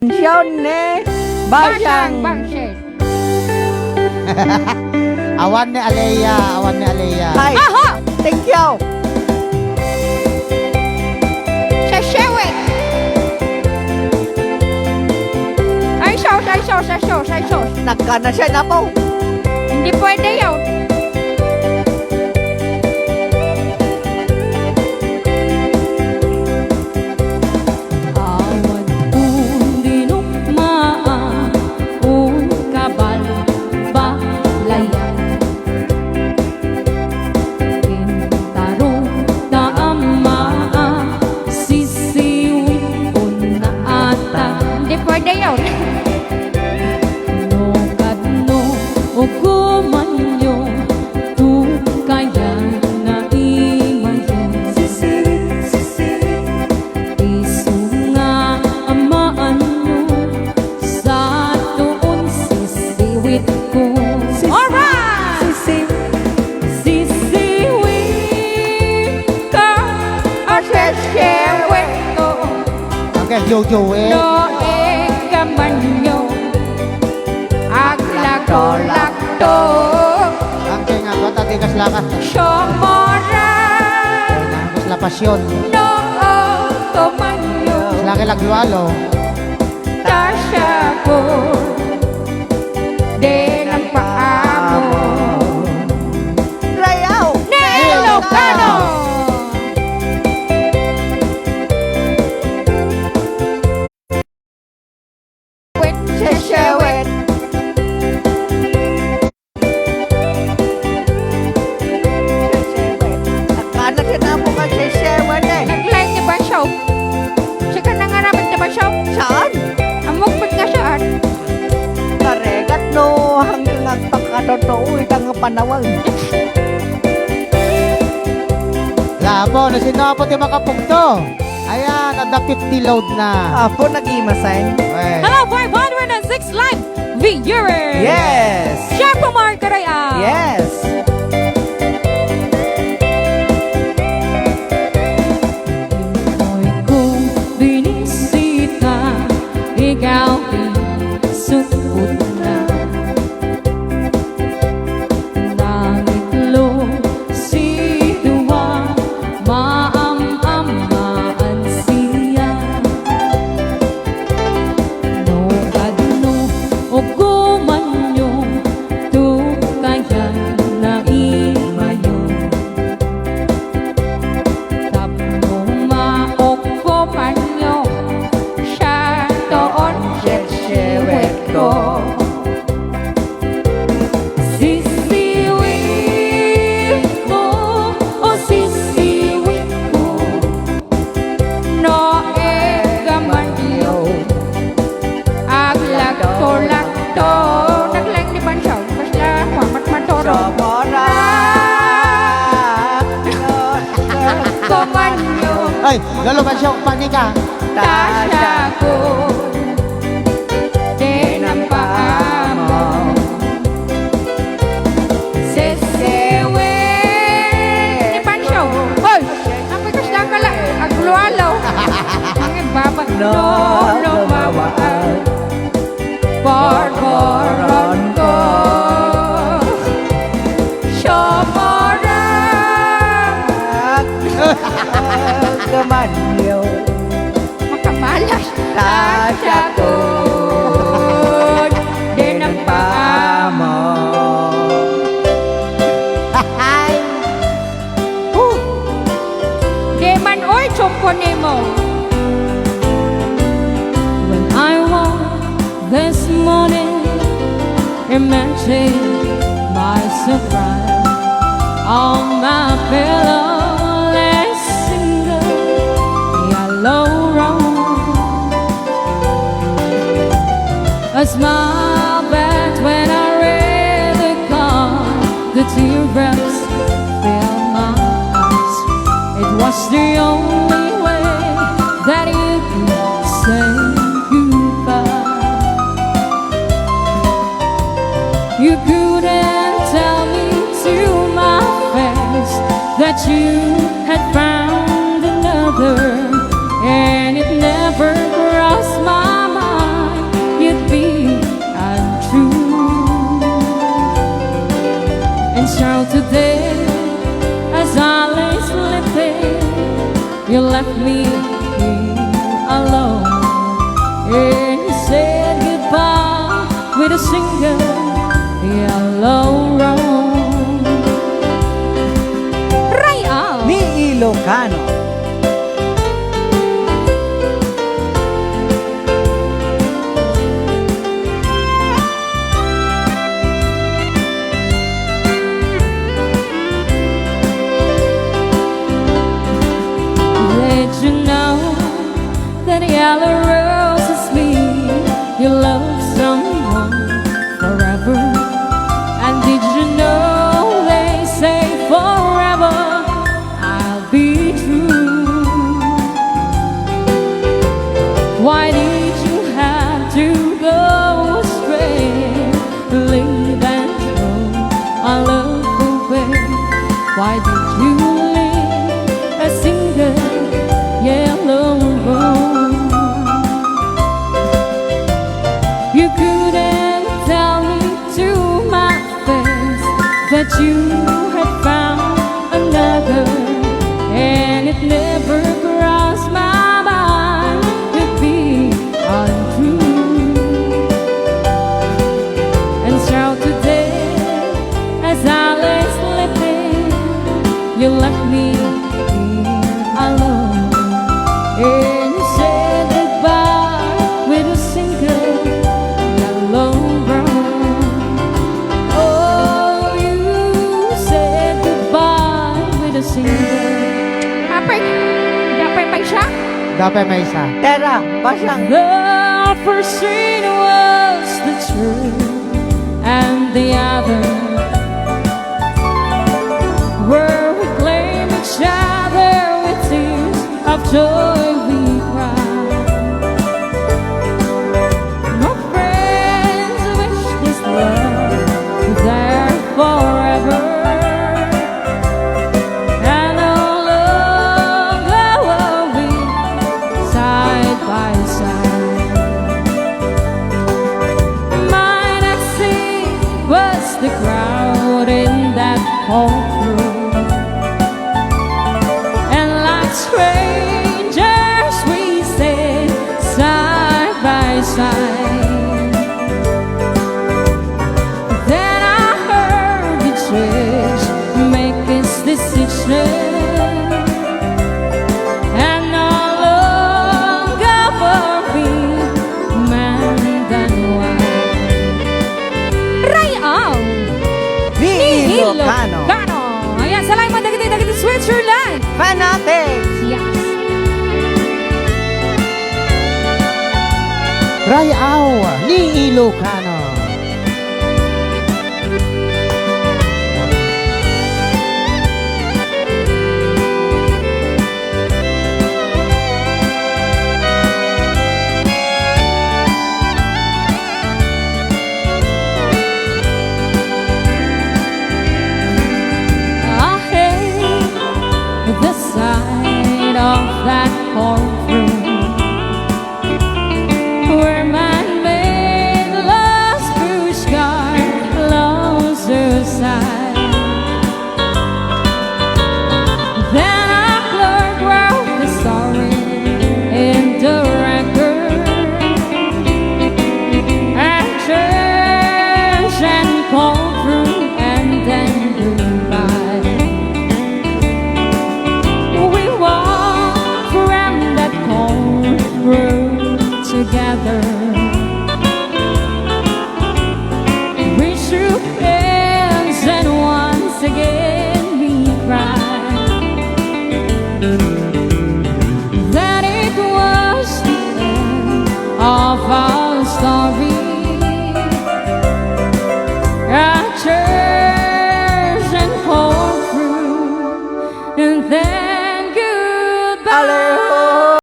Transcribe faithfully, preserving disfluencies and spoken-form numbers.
Attention ni Basang. Basang, Basang. Awan ni Alea, awan ni Alea. Hi. Aha! Thank you. Sasewit. Ay, sus, ay, sus, ay, sus, ay, sus. Nagkana siya, napo. Hindi pwede yun. Awan kun dinukmaa, kun kabalbalayan. Intaro ta ammaa, sisiwit kun naata. Hindi pwede yun. No kadno ugumanyo, tungkayan na imayo. Sisiwit, sisiwit. Isu nga amaanyo, satoon sisiwit ko. Alright! Sisiwit. Sisiwit ka, a sisiwit ko. Okay, Jojo, eh. No, eh, kamanyo. Aglakto-lakto. Ang kaya nga, ba't ati kas lakas? Somora. Kas la pasyon. No, oh, kumanyo. Kas laki laglualo. Tasya ko. Di nang paamo. Rayaw. Ilocano. Wait, sesewet. Sesewet. Akana kita mo ka sesewet eh. Nag-line ni Basyo. Siya ka nangaramid ni Basyo? Saan? Amok pag nga saan? Karegat no, hanggang agpakatotoo, itang panawag. Lapo, no, sino po ti makapugto? Ayan, adda fifty load na. Apo, nag-imasan. Okay. Hello, five hundred and six live viewers. Yes. Chef Omar Caraya. Yes. Imoy kong binisita, ikaw ti sukot na. Nangitlo si Dua, maam-amaan siya. No kadno ugumanyo, tungkayan na imayo. Tapno maokkopanyo, siya toon sisiwit ko. Sisiwit ko, o sisiwit ko. No, eh, kamanyo. Aglakto-lakto. Naglaing ni Bansaw. Basta, Muhammad Maduro. Sobra. Kumanyo. Ay, Lolo Bansaw, panika. Tasya ko. Di nang paamo. Sisiwit. Ni Pancho. Hoy! Ang pikas lang kala. Aglualo. Ang baba. No, no, mawaan. Porporon ko. Siomora. Kamanyo. Makamalas. Tasya ko, di nang paamo. Ay. Woo! Di man, oy, tsumpo nimo. When I woke this morning, imagine my surprise. On my pillow lay single yellow rose. A smile, but when I read the card, the teardrops filled my eyes. It was the only way that you could say goodbye. You couldn't tell me to my face that you had found another, and it never crossed my mind Single, yellow rose. Ray-aw. Ni Ilocano. Did you know that yellow roses mean you love someone forever? And did you know they say forever I'll be true? Why did you have to go astray? Leave and throw our love away. Why did you leave a single yellow rose? You couldn't tell me to my face that you had found another, and it never crossed my mind to be untrue. And so today, as I lay sleeping, you left me here alone. And you said goodbye with a single yellow rose. Oh, you said goodbye with a single. Apay, dapay pay siya? Dapay maysa. Tara, basang. The first scene was the truth, and the other where we claim each other with tears of joy we cry. My friends wish this love there forever. And how long will we side by side? My next scene was the crowd in that courtroom. And like strangers we sit side by side. Then I heard the judge make his decision. And no longer were we man than wife. Ray-aw. Ni Ilocano. Ilocano. Ayan, salamat dagiti, dagiti Switzerland. Fanatics. Yes. Ray-aw ni Ilocano. I hate the sight of that courtroom where man made lost whose guard lost her sight. Then a clerk wrote the story in the record, and church and courtroom and then goodbye. We walk from that courtroom together. We shook hands and once again we cried. That it was the end of our story.